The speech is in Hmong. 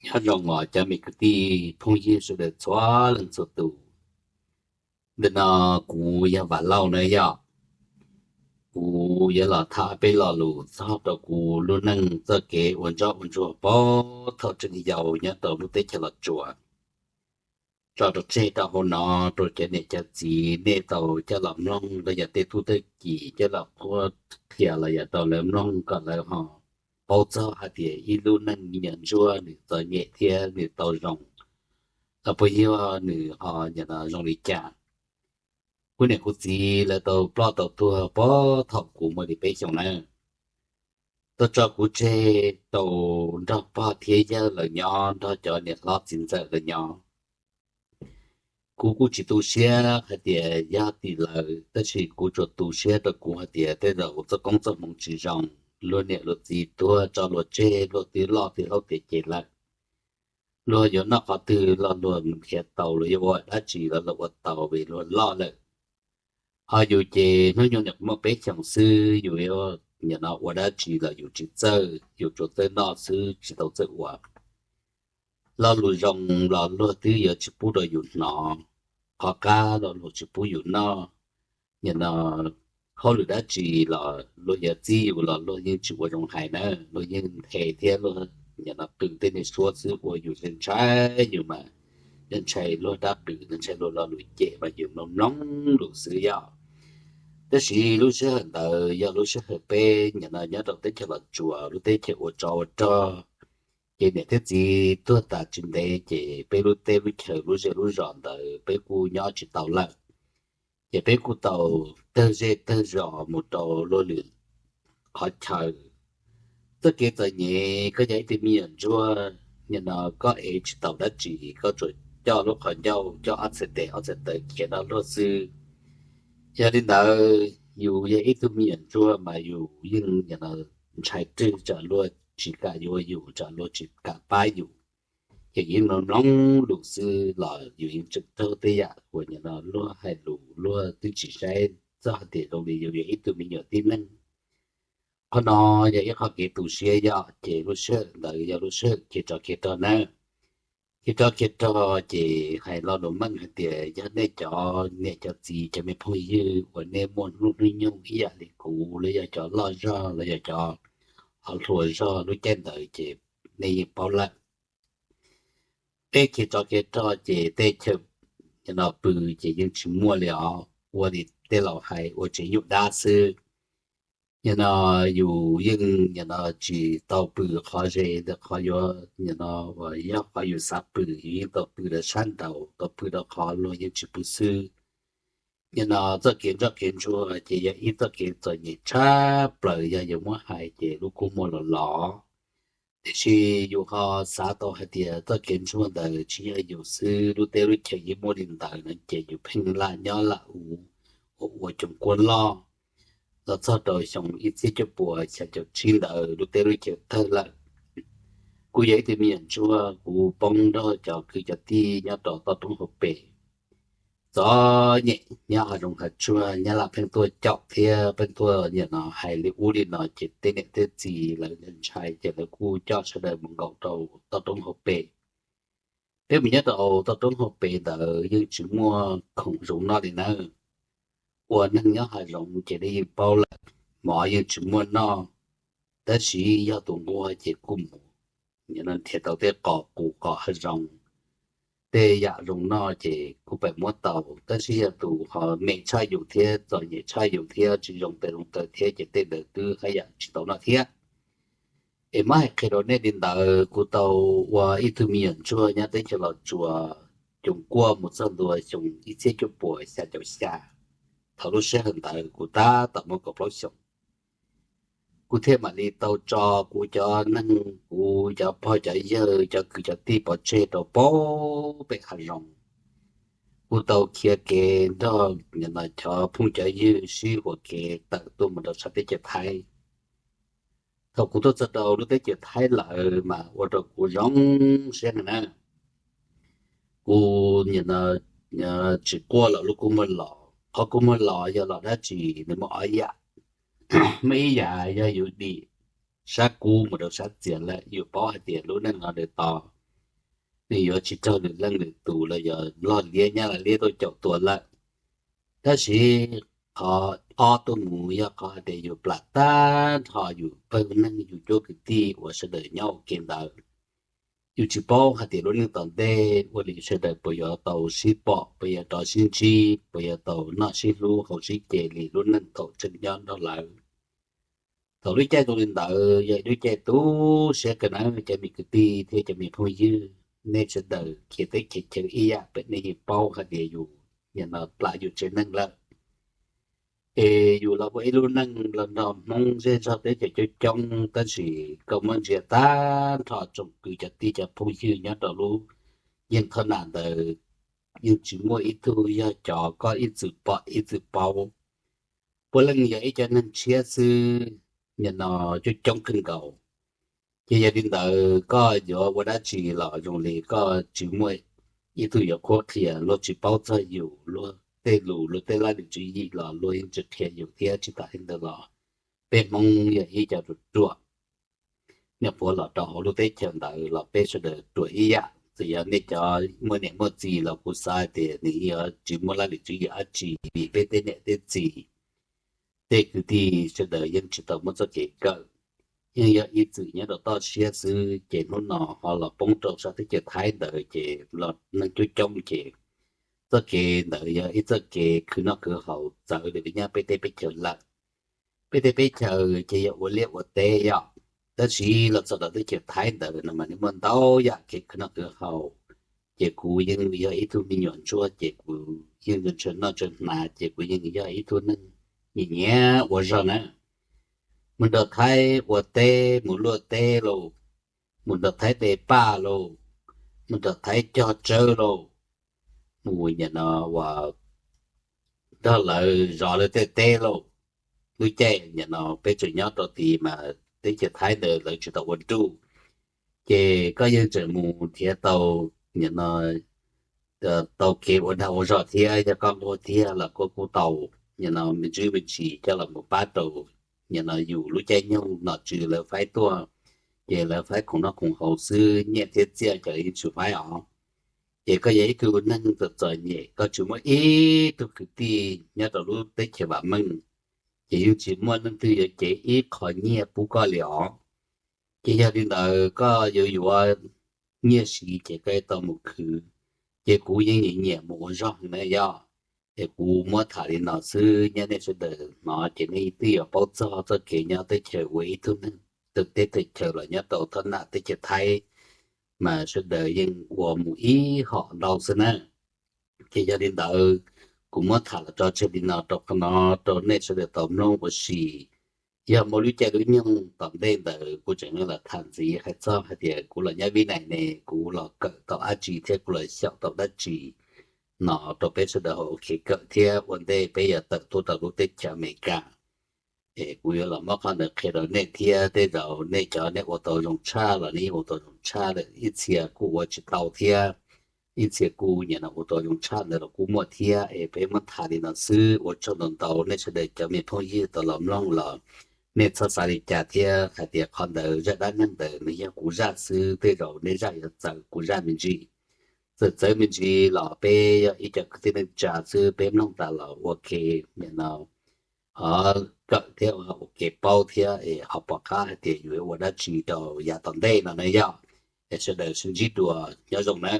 Nyob zoo os cov me kwv tij phooj ywg sawv daws txhua leej txhua tus. Ntawm no kuv yog Vam Lauj na yom. Kuv yuav los tham peb lo lus txog rau kuv lub neej txoj kev ua ntsuag ua ntsuag puag thaum tseem yau nyob rau lub teb chaws Los Tsuas, tso rau tseg rau hauv no rau cov niam cov txiv nej tau coj los mloog los yog tej tub tej kiv coj los qhuab qhia los yog rau lawv mloog kom lawv ho paub txog hais tias ib lub neej me nyuam ntsuag nws txom nyem thiab nws tau zoo los puas yog nws ho nim no zoo li cas. Kuv niam kuv txiv lawv tau ploj tau tuag puag thaum kuv muaj li peb xyoos na, tau tso kuv tseg tau nrog pog thiab yawg lawv nyob, nrog cov niam hlob txiv ntxawm lawv nyob. Kuv kuj tsis tu siab hais tias yog tim lawv, tab sis kuv tsuas tu siab rau kuv hais tias tej zaum txoj koob txoj hmoov tsis zoo, luag niam luag txiv tuag tso luag tseg, luag twb loj twb hlob tiav ces lawm, luag yuav noj qhov twg los luag nrhiav tau, luag yuav ua dab tsi los luag ua tau vim luag loj lawm. Ho yus ces hnub nyoog nim muaj peb xyoos xwb, yus nim no ua dab tsi los yus tsis txawj, yus tsuas txawj noj xwb tsis tau txawj ua. Lo lus zoo los luag twb yuav tsis pub rau yus hnov, qhov qab los luag tsis pub yus noj. Nim no hauj lwm dab tsi los luag yuav txib yus los luag yeej tsis ua zoo hais na, luag yeej nthe thiab luag nim no qw tej niag suab xwb ua yus ntshai, yus mas ntshai luag dab qw, ntshai luag lo lus cem mas yus mloog mloog lus xwb yom. Tab sis lub sij hawm ntawd yog lub sij hawm peb nim no nyob rau teb chaws Los Tsuas, lub teb chaws ua tsov ua rog, ces niam thiab txiv tuag tas tsis ntev ces peb lub teb lub chaws lub zej lub zos ntawd peb kuj nyob tsis tau lawm. Ces peb kuj tau tawg zej tawg zos mus rau luag lwm qhov chaw. Txoj kev txom nyem, koj yog ib tug me nyuam ntsuag, nim no koj ev tsis tau dab tsi, koj tsuas coj lub qhov ncauj coj ob txhais tes ob txhais taw khiav nrog luag xwb. Yog li ntawd yus yog ib tug me nyuam ntsuag mas yus yeej nim no ntshai rwg tsam luag tsis kam yuav yus, tsam luag tsis kam pab yus. Ces yus yeej mloog mloog lus xwb los yus yeej tseem raug tej yam uas nim no luag hais lus, luag twb tsis saib txog hais tias zoo li yus yog ib tug me nyuam tib neeg. Qhov no yog ib qho kev tu siab yom, ces lub sij hawm ntawd yog lub sij hawm kev tsov kev rog na. Kev tsov kev rog ces hais lo lus meej hais tias yog nej cov niam cov txiv cov me phooj ywg uas nej muaj hnub hnub nyoog ib yam li kuv los yog cov loj zog los yog cov ho hluas zog lub caij ntawd ces nej yeej paub lawm. Tej kev tsov kev rog ces tej chaw nim no pw ces yeej tsis muaj li os, ua li tej laus hais ua tsev nyuj dab xwb. Nim no yus yeej nim no tsis tau pw qhov ze ntawm qhov yuav nim no uas yog qhov yus xav pw, yus yeej tau pw rau sab nraud, tau pw rau qhov luag yeej tsis pw xwb. Nim no txoj kev nroj kev ntsuag ces yog ib txoj kev txom nyem tshaj plaws, yog yuav muab hais ces lub kua muag los los. Tiam sis yus ho xav tau hais tias txoj kev ntsuag ntawd tsis yog yus xwb, lub teb lub chaws yeej muaj li ntawd no ces yus pheej lam nyob lam ua, ua ua coom kuab loj. Los txog rau xyoo ib txhiab cuaj puas xya caum tsib ntawd lub teb lub chaws tawg lawm. Kuv yog ib tug me nyuam ntsuag, kuv poob nrog cov kwv cov tij nyob rau toj roob hauv pes. Txom nyem nyob hav zoov hav tsuag, nyab laj pheej tuaj caum thiab pheej tuaj nim no hais li ub li no ces tej niam tej txiv lawv ntshai ces lawv kuj coj sawv daws mus nkaum rau toj roob hauv pes. Peb mus nyob rau toj roob hauv pes ntawd yeej tsis muaj khoom zoo noj li nawb. Ua neeg nyob hav zoov ces nej yeej paub lawm, mov yeej tsis muaj noj, tab sis yog tus nquag ces kuj mus nrhiav tau tej qos qus qos hav zoov, tej yam zoo noj ces kuj pab muab tau, tab sis yog tus ho me tshaj yus thiab txom nyem tshaj yus thiab tsis zoo taw zoo taw thiab ces tej ntawd twb haj yam tsis tau noj thiab. Es muab hais qhia rau nej li ntawd, kuv tau ua ib tug me nyuam ntsuag nyob teb chaws Los Tsuas, coom kuab mus txog ntua xyoo ib txhiab cuaj puas xya caum xya. Thaum lub sij hawm ntawd kuv tab tom muaj kaum plaub xyoos. Kuv thiaj mam li tau tso kuv cov neeg, kuv cov pog cov yawg, cov kwv cov tij pov tseg rau pem hav zoov. Kuv tau khiav kev nrog cov phooj cov ywg sib huas kev tawm tuaj mus rau sab teb chaws Thaib. Thaum kuv tuaj txog rau lub teb chaws Thaib lawm mas ua rau kuv zoo siab na. Kuv tsis quaj los lub kua muag los. Qhov kua muag los yog los dab tsi? Nws muaj ob yam. Muaj ib yam yog yus dim sab kub mus rau sab txias lawm, yus paub hais tias lub neej no nws tos nws yuav tsis raug lwm leej lwm tus los yog log liab nyab laj liab tuaj caum tua lawm. Tab sis qhov ob tuaj mus yog qhov hais tias yus plam tag nrho yus pawg neeg yus cuab kwv tij uas sawv daws nyob ua ke ntawd. Yus tsis paub hais tias lub neej tom ntej ua li sawv daws puas yuav tau sib pom, puas yuav rov sib ntsib, puas yuav tau noj sib hlub haus sib ce li lub neej thaum tseem nyob nrog lawv. Thaum lub caij zoo li ntawd yog ib lub caij tu siab kawg na cov me kwv tij thiab cov me phooj ywg. Nej sawv daws khiav teb khiav chaw ib yam pem nej yeej paub hais tias yus nim no plam yus tsev neeg lawm. Es yus los ua ib lub neej los nrog Hmoob zej zog teb chaws coob coob, tab sis koj muab ntsia tag nrho tsoom kwv cov tij cov phooj ywg nyob rau lub yeej thoj nam ntawd yeej tsis muaj ib tug yog cov koj ib txwm pom ib txwm paub. Puav leej yog ib co neeg tshiab xwb, nim no coob coob kawg nkaus. Ces yog li ntawd koj yuav ua dab tsi los zoo li koj tsis muaj ib tug yuav qhuab qhia, luag tsis paub txog yus, luag tej lus luag tej laj lim tswv yim los luag yeej tsis qhia yus thiab. Tsis tas li ntawd los peb Hmoob yog ib co ruam ruam, nyuam qhuav los rau hauv lub teb chaws ntawd los peb sawv daws ruam ib yam. Txawm yog nej cov muaj niam muaj txiv los kuv xav hais tias nws yuav tsis muaj laj lim tswv yim dab tsi vim peb tej niam tej txiv, tej kwv tij sawv daws yeej tsis tau muab txoj kev kawm, yeej yog ib txwm nyob rau toj siab xwb. Ces hnub no ho los poob rau sab teb chaws Thaib ntawd ces los neeg coob coob ces txoj kev ntawd yog ib txoj kev khwv noj khwv haus txawv li nyob peb teb peb chaws lawm. Peb teb peb chaws ces yog ua liaj ua teb yom, tab sis los txog rau teb chaws Thaib ntawd no mas nws muaj ntau yam kev khwv noj khwv haus. Ces kuv yeej yog ib tug me nyuam ntsuag ces kuv yeej ntshaw noj ntshaw hnav ces kuv yeej yog ib tug neeg nyiam nyiam ua zog na. Mus nrog Thaib ua teb, mus luaj teb lauj, mus nrog Thaib de paj lauj, mus nrog Thaib cog tsawb lauj, mus nim no ua nrog lawv zov lawv tej teb lauj. Lub caij nim no peb tseem nyob rau tid mas teb chaws Thaib ntawd lawv tsis tau ua nruj, ces koj yeej tseem mus nrhiav tau nim no tau kev ua dag ua zog thiab. Yog koj nquag tiag los koj kuj tau nim no me ntsis me ntsis coj los mus pab rau nim no yus lub caij nyoog nom tswv lawv faib tuaj, ces lawv faib khoom noj khoom haus xwb, nyiaj thiab txiaj ces yeej tsis faib os. Ces koj yog ib tug neeg txom txom nyem, koj tsis muaj ib tug kwv tij nyob rau lub teb chaws vam meej, ces yeej tsis muaj leej twg yuav cev ib qho nyiaj pub koj li os. Ces yog li ntawd koj yuav yuav nyiaj siv ces koj tau mus khwv. Ces kuv yeej nyiam nyiam mus ua zog na yom. Es kuv muab tham li no xwb, nyob nej sawv daws hnov ces nej twb yuav paub txog txoj kev nyob teb chaws ua ib tug neeg teb teb chaws los nyob rau thoj nam teb chaws Thaib, mas sawv daws yeej ua mus ib hom ntau xwb na. Ces yog li ntawd, kuv muab tham los tso tseg li no rau qhov no rau nej sawv daws tau mloog ua si. Yog muaj lub caij lub nyoog tom ntej ntawd kuv tseem los tham ntxiv hais txog hais tias kuv los nyob Vib Nais ne, kuv los kawm tau dab tsi thiab kuv los xyaum tau dab tsi no rau peb sawv daws ua kev kawm thiab ua ntej peb yuav tawm tuaj rau lub teb chaws Amelikas. Es kuv yuav los muab qhov ntawd qhia rau nej thiab, tej zaum nej cov nej ua tau zoo tshaj los nej yeej ua tau zoo tshaj lawm, ib txhia kuj ua tsis tau thiab, ib txhia kuj nim no ua tau zoo tshaj ntawd los kuj muaj thiab. Es peb muab tham li no xwb, ua tsaug ntau ntau nej sawv daws cov me phooj ywg tau los mloog los nej txhob xav li cas thiab hais tias qhov ntawd zaj dab neeg ntawd nws yog kuv zaj xwb, tej zaum nej zaj yuav txawv kuv zaj me ntsis. Txawm txawv me ntsis los peb yog ib co kwv tij neej tsa xwb, peb mloog tas los ua ke nim no ho kawm thiab ua ke paub thiab es ho pom qab hais tias yuav ua dab tsi rau yav tom ntej no na yom. Es sawv daws sib ntsib dua, nyob zoo na.